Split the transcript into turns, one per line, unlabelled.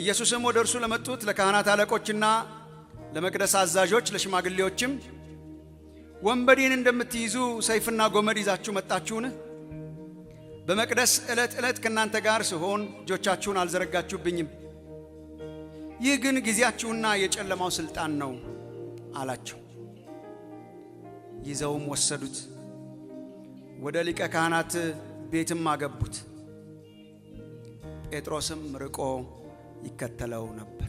ኢየሱስም ወደ እርሱ ለመጡት ለካህናት አለቆችና ለመቅደስ አዛዦች ለሽማግሌዎችም ወንበዴን እንደምትይዙ ሰይፍና ጎመድ ይዛችሁ መጣችሁን? በመቅደስ ዕለት ዕለት ከእናንተ ጋር ስሆን እጆቻችሁን አልዘረጋችሁብኝም። ይህ ግን ጊዜያችሁና የጨለማው ሥልጣን ነው አላቸው። ይዘውም ወሰዱት፣ ወደ ሊቀ ካህናት ቤትም አገቡት። ጴጥሮስም ርቆ ይከተለው ነበር።